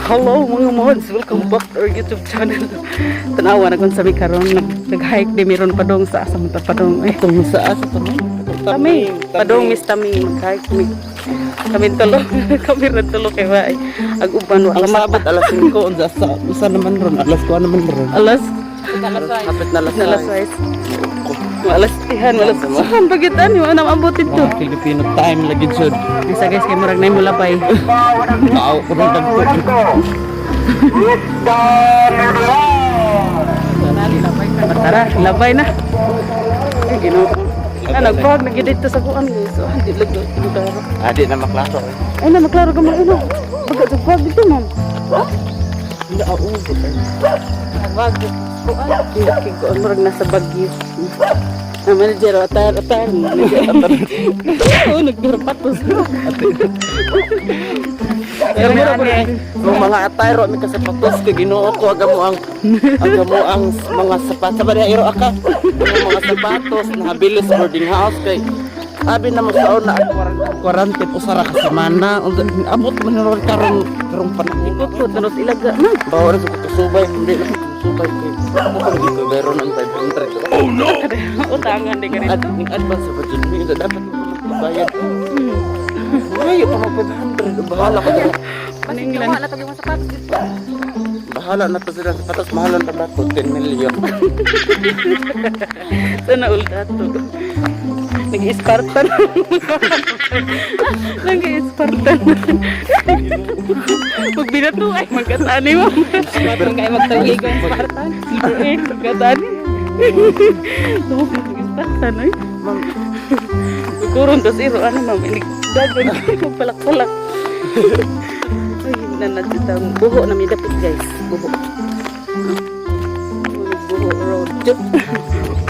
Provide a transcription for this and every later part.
Hello, mga mods! Welcome back to our YouTube channel. Tanawa na kung sa mi karon nag-hike di meron padong sa asa man ta padong eh. Itong sa asa to man. Kami, padong Miss Taming, mag-hike mi. Kami tulo, kami rin tulo kay ba ay ag uban wa Ang sabot alas 5 unsa sa usa naman ron, alas 4 naman ron. Alas Kapit na alas na alas 6. Alas tihan, alas saan pagitan yung anam ambot dito. Mga Filipino time lagi jud. Bisa guys, kay murag na mo labay. Tao ko nang dagko. Tara, labay na. Ay, Ginoo. Ah, nagpag na gid dito sa kuan guys. Oh, di lang dito. Adi na maklaro eh. Ay na maklaro ka mo ino. Baga sa fog dito, ma'am. Hindi ako. Wag. Kuan. Kay kuan murag nasa Baguio. Ah, manager, atar, atar. Manager, atar. Oo, nagdarapatos. Pero mura ko na mga atayro mi ka sapatos kay Ginoo ko aga mo ang mga sapatos ba iro aka ang mga sapatos na habilis boarding house kay abi na mo sa una ang quarantine usa ra ka semana. Abot man ron karon karong panahon. Ikot ko, tunos ilaga na. Bawal sa kutusubay, hindi na kutusubay kay ako kung dito meron ang 500. Oh no. Utangan di ka rin. Ad ning advance sa budget mi dapat bayad. Ay, pa mag 500, bahala ka dira. Paninglan. Bahala na to sila sa patas, mahalan pa ba to 10 million. Sana all dato. Nag-Spartan. Nag-Spartan. Pag binato ay magkatani mo. Spartan kayo magtawig ang Spartan. Eh, magkatani. Tungkol nag-Spartan ay. Ma'am, Kukurong tas iro ano ma'am inig dagan kayo palak-palak. Ay, nanadita ang buho na may dapit guys. Buho. Buho road.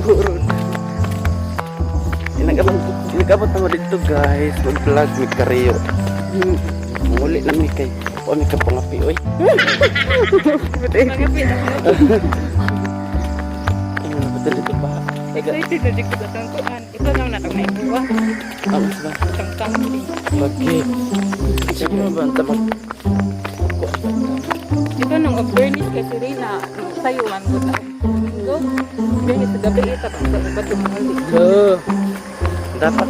Buho road. inagabot inagabot na mo dito guys, mag-vlog mi kariyo. Muli na mi kay o mi ka pangapi oy. Ano na ba dito ba? Ega, Excited na dito sa tangkuan. Ito naman na itong naibuwa. ang ba? Itong tangkuan. Lagi. Sige ba ang tamag. Ito nung of-burnish kay Serena. Sayo man ko na. Go. Ganyan sa gabi ito. Sa iba't yung mga Oo. Dapat.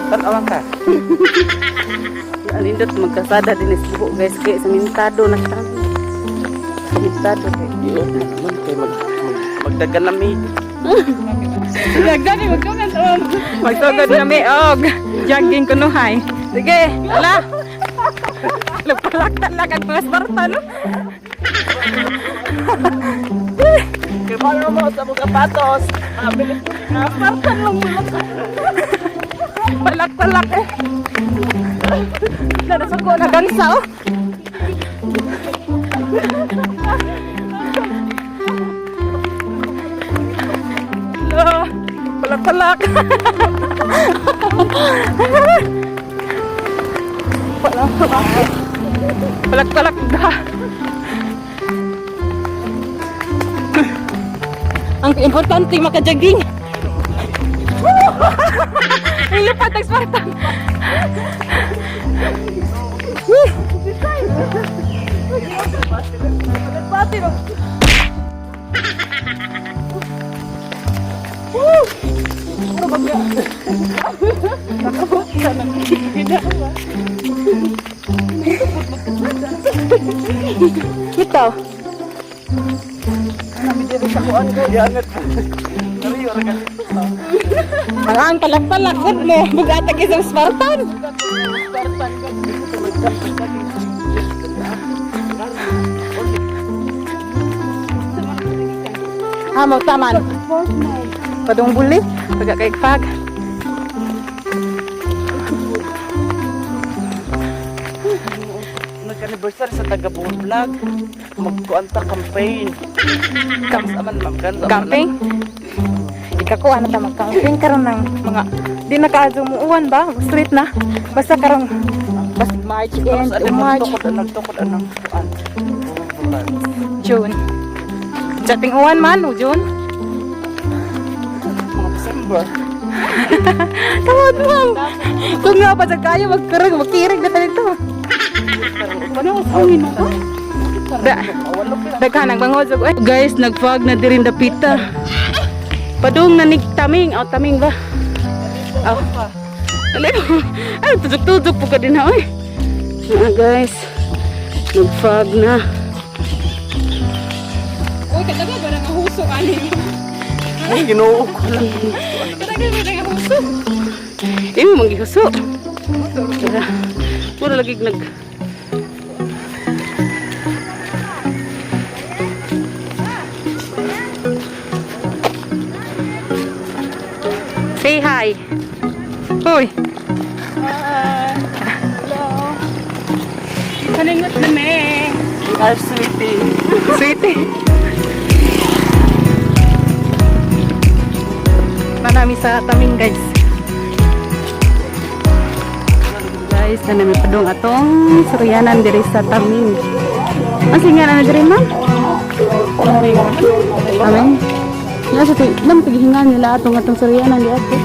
Tanawa ka. Alindot magkasada din is buho guys kay sa mintado na siya. Mintado kay. Iyo naman kay mag, mag magdagan na mi. Nagdani mag-comment og. Magsugod kami og jogging kunuhay. Sige, ala. Lagpalak talaga ang mga Spartan. No? Kay paano mo sa mga sapatos? Mabilis mo na. Spartan lang mo. Palak-palak eh. Narasok ko na gangsa oh. Hello. Palak-palak. Palak-palak. Palak-palak da. Ang importante maka-jogging. Ang lupat ng Spartan. Bitaw. Yangat. Kariyo ra ka. Ang ang palak-palak gud mo. Bugatag isang Spartan. Ah, magtaman. Padung buli, paga kay fag. Nag-anniversary sa taga Buhol Vlog. Magkuanta campaign. Kams aman ma'am kan. Camping? Ikakuha na ta mag-camping karon ng mga di na kaadto muuwan ba? Street na. Basta karong basta March end, Ano March, nagtukod nagtukod anang kuan. June. Jating uwan man, o June. Mga December. Tawad ma'am. Kung nga pa sa kayo magkarag, magkirig na tayo dito. Ano sa hangin mo? Da. Daghan ang bangod oy. Guys, nagfog na dirin dapita. Padung na taming, aw taming ba? Aw. Alay mo. Ay, tudok-tudok po ka din ha, oy. Ah, guys. Nagfog na. Uy, kadaga ba nang huso ani? Ay, Ginoo ko lang. Kadaga ba nang huso? Imo manggihuso. Tara. Mura lagi nag. Say hi. Uy. Kaningot na me. We are sweetie. Sweetie. Marami sa taming, guys. Guys, na nami padung atong suryanan diri sa Taming. Ang singa na diri, ma'am? Taming. Nasa ti, lam tigihingan nila atong atong suryanan di ato.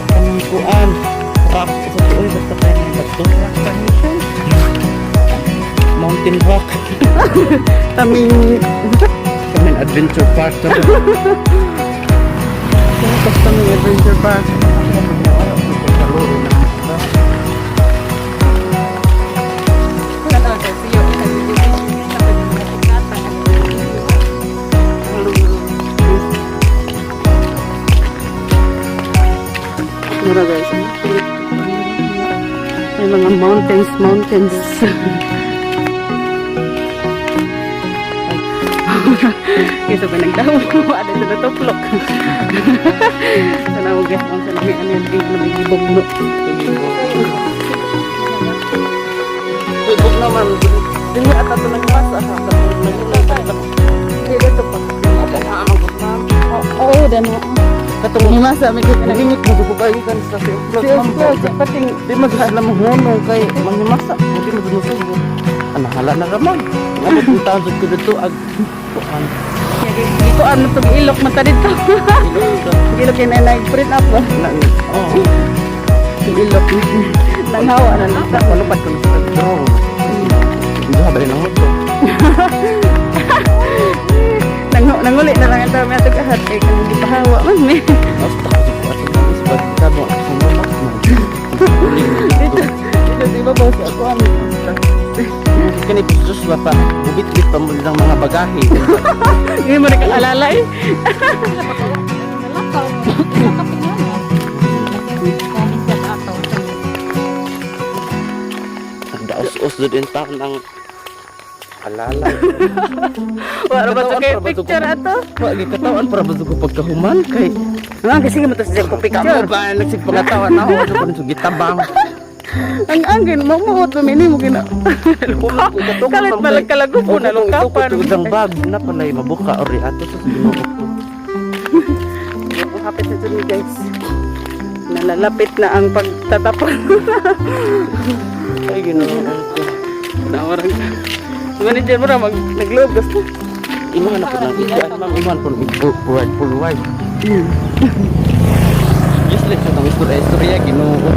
Kanang kuan. Rock sa tuoy basta tayo ng bato. Mountain rock. Taming. Kamin adventure park. Taming Adventure Park. Mura, guys. May mga mountains, mountains. Kisa ba nagdaw? Ada sa natuplok. Sana mo, guys, ang sana may ano yung nabigibog no. Uy, bug naman. Dili ata ito nang masa ha. Hindi dito pa. Oo, dano. Katong Himasa, may kita na. nagingit mo ko kayo kan sa si Si Oscar, pating Di maghala mo hunong kay manghimasa. Hindi mo dunusog. Ano hala na ramon. Ano kung taon jud ko dito ag kuan. Iko ano tong ilok mata dito. Ilok yun ay nag-print up ba? Na oh. Ilok. Nanghawa na lang. Palupad ko na sa drone. Hindi ha bali nang moto. Nanguli na lang ang tao may atog ahat. Eh, kanang di pahawa man may. Basta ko sa kuan sa isbag ka mo akong mamak. Dito, dito sa ibabaw sa ako ano. Kani Joshua pa, bubit-bit pa mo ng mga bagahe. Hindi mo nakaalala eh. Nagdaos-os doon in town ang alala. Wala ba sa kayo picture ato? Wa gikatawan para ba ko pagkahuman kay Mga kasi mo to sa ko picture. Kamo ba nagsigpangatawan na ako sa kuno gitabang. Ang angin mo mo to mini mo gina. Kalit balag kalago po na lukapan. Ang bag na palay mabuka ori ato sa Ginoo ko. Hapit na dun, guys. Nalalapit na ang pagtatapon. Ay, Ginoo ko. Nawarang. Manager mo na mag naglob gusto. Imahan na po ng ikuan, ma'am. Imahan po ng forward, forward. Useless sa itong istorya, istorya, Ginoo ko.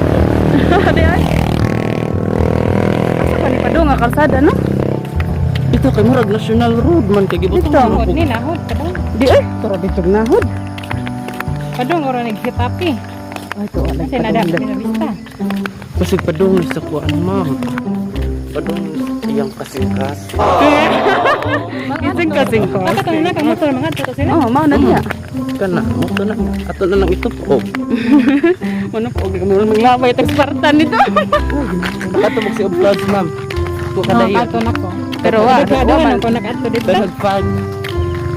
Adi ay. Asa pa ni padung nga kalsada no? Ito kay murag national road man kay gibutang Ito. mo Ni nahod kadong. Di ay, tara dito nahod. Padung ora naghitapi. Ay to alay. Kasi nada pinabista. Basig padung sa kuan, ma'am. Padung iyang kasingkas. Isang kasing ko. Bakit ang na kang motor mga to sila? Oh, mao na niya. Kana, mo to na. Ato na lang ito po. Ano po og mo maglabay tag Spartan nito. Nakatubog si Oblas, ma'am. Ko Oh, kadayon. ato na ko. Pero wa, Wa wa man. man ko nakaadto dito. Dahil fag.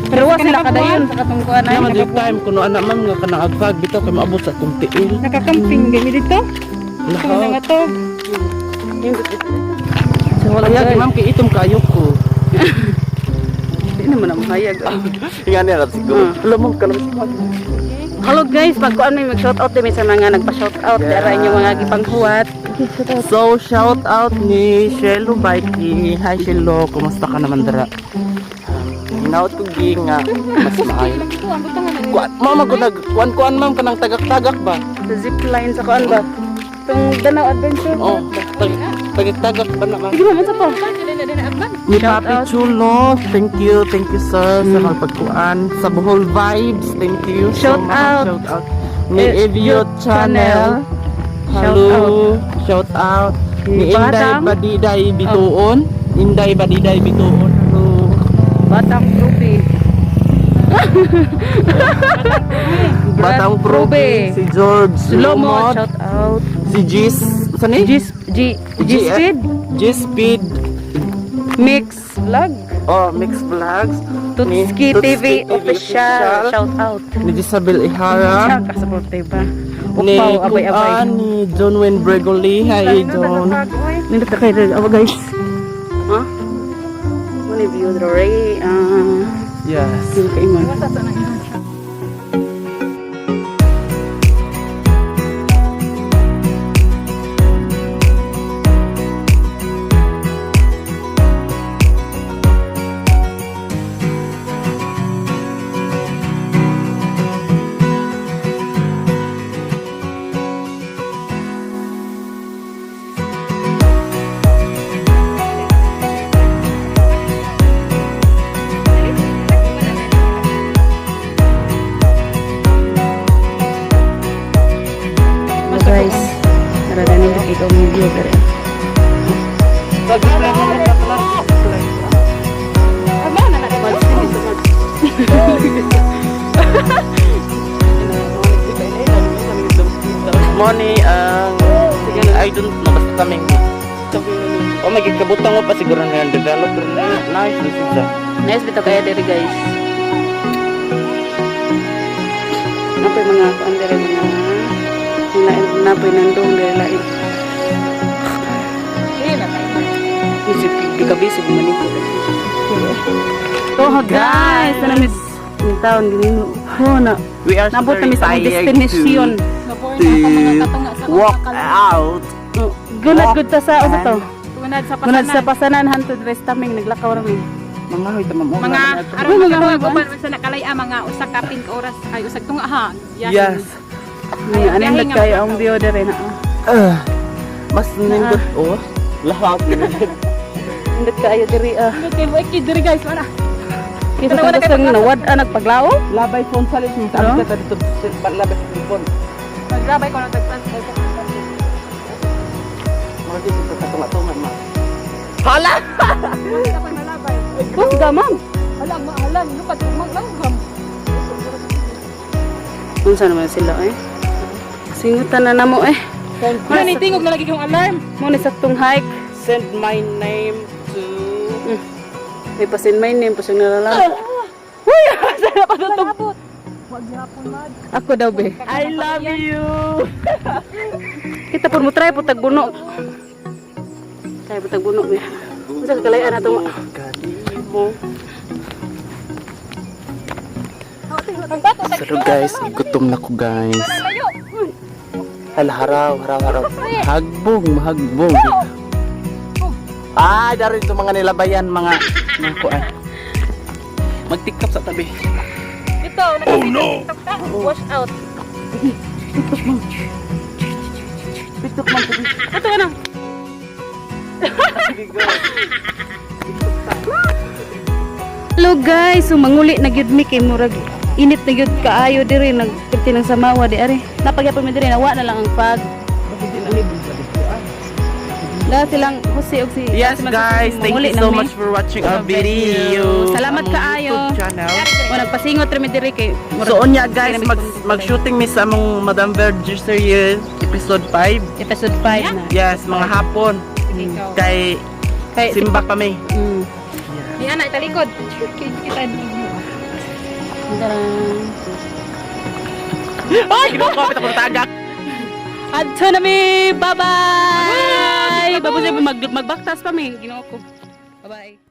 Pero wa sila kadayon sa katong kuan ay. Naman yung time kuno anak ma'am nga kanang agfag bitaw kay maabot sa akong tiil. Nakakamping gani dito. Kung Lahat. nga to. So wala Kaya guys. ma'am kay itom kayo ko. Di naman ang mahayag. Nga niya rab siguro. Alam mo kalam sa Hello guys, pagkuan may mag-shoutout din sa mga nagpa-shoutout Yeah. yeah. inyong mga gipanghuwat. So, shout out ni Shelo Baiki. Hi Shelo, kumusta ka naman dara? Hinaut ko gi nga mas maayo. Kuan mama ko nag kuan kuan ma'am kanang tagak-tagak ba? Sa zipline sa kuan ba? Itong Danau Adventure. Oh, tag Tagak-tagak pa naman. Sige man sa pa. Ni Shout Papi out. Chulo, thank you sir sa pagkuan sa Bohol Vibes, thank you so Shout much. out. Shout out. Ni Eh, Evio Channel. Channel. Hello, shout out. Ni Inday Batang. Badiday Bituon, Inday Badiday Bituon. Hello. Batang Probe. Batang Probe, si George Slomo, Lomot, shout out. si Gis, saan eh? G G G Speed G-Speed, Mix Vlog. oh, Mix Vlogs. Ni Tutski TV Official. Shout out. Ni Isabel Ihara. Siya ka ba? Ni Upaw abay abay. Kuan, ni John Wayne Bregoli. Hi, John. Nindot na kayo awa guys. Ha? Muna view dre. Ah, Yes. yun kay man. Oh, guys. Tara ganin na kayo ang view dre. Money ang I don't know basta kaming. Oh my God, kabutang mo pa siguro na yung developer na. Nice this is a Nice bitaw kaya dere guys. Napoy mga kuan dere mga lain napoy nandong dere lain. Isip bika-bisig man ito. Oh guys, na miss yung taon ginino. Oh na. We are Nabot na very mi sa among tired destination. to walk out. Oh, Gunad gud ta sa usa to. Tunad sa Gunad sa pasanan. pasanan hantod rest taming naglakaw ra mi. Mga hoy tamam. Mga aron Uy, mga mga hoy ba? uban sa nakalay mga usa ka pink oras ay usag tunga ha. Yes. Ni aning nagkayo ang view dere na. Mas nindot oh. Lahat. Nindot kaayo dere ah. Okay, mo diri guys wala. Kisa sa kusang nawad-an nagpaglaw. Labay phone salit mo Ano? sa dito labay phone. Magrabay ko nang tagpas. Mga dito sa tunga-tunga ma. Hala! Kusga ma'am. Hala, mahalan, lupat kumang langgam. Unsa naman sila eh? Singutan na namo eh. Wala ni tingog na lagi kong alarm. Mo ni saktong hike. Send my name to May pasin my name pasang nalalang. Uy, sana pa tutog. Wag gyapon mad. Ako daw be. I love you. Kita pud mo try pud tagbuno. Try pud tagbuno be. Unsa ka kalayan ato? Kanimo. Ang bato sa So guys, gutom na ko guys. tayo. Hala, haraw, haraw, haraw. Hagbong, mahagbong. Ah, dari ito mga nilabayan, mga kuan. Magtikap sa tabi. Ito, oh no. Wash out. Tiktok man tabi. Ato ka na. Hello guys, so manguli na gyud mi kay murag init na gyud kaayo diri nagpirti ng samawa di ari. Napagyapon mi diri nawa na lang ang fog. Lahat silang Jose og si Yes si Manso- guys, thank manguli you na so mi. much for watching our God bless video. you. Salamat Among kaayo. YouTube channel. O nagpasingot ra mi diri kay murag- So unya guys, diri mag-shooting mi sa among Madam Verge series episode 5. episode 5 na. Yes, mga hapon. Kay Kay Simba pa mi. Ni ana italikod. Kita ni. Tarang. Ay, ginoo ko kapit ako tagak. Adto na mi. Bye-bye. Babusi magbaktas pa mi. Ginoo ko. Bye-bye.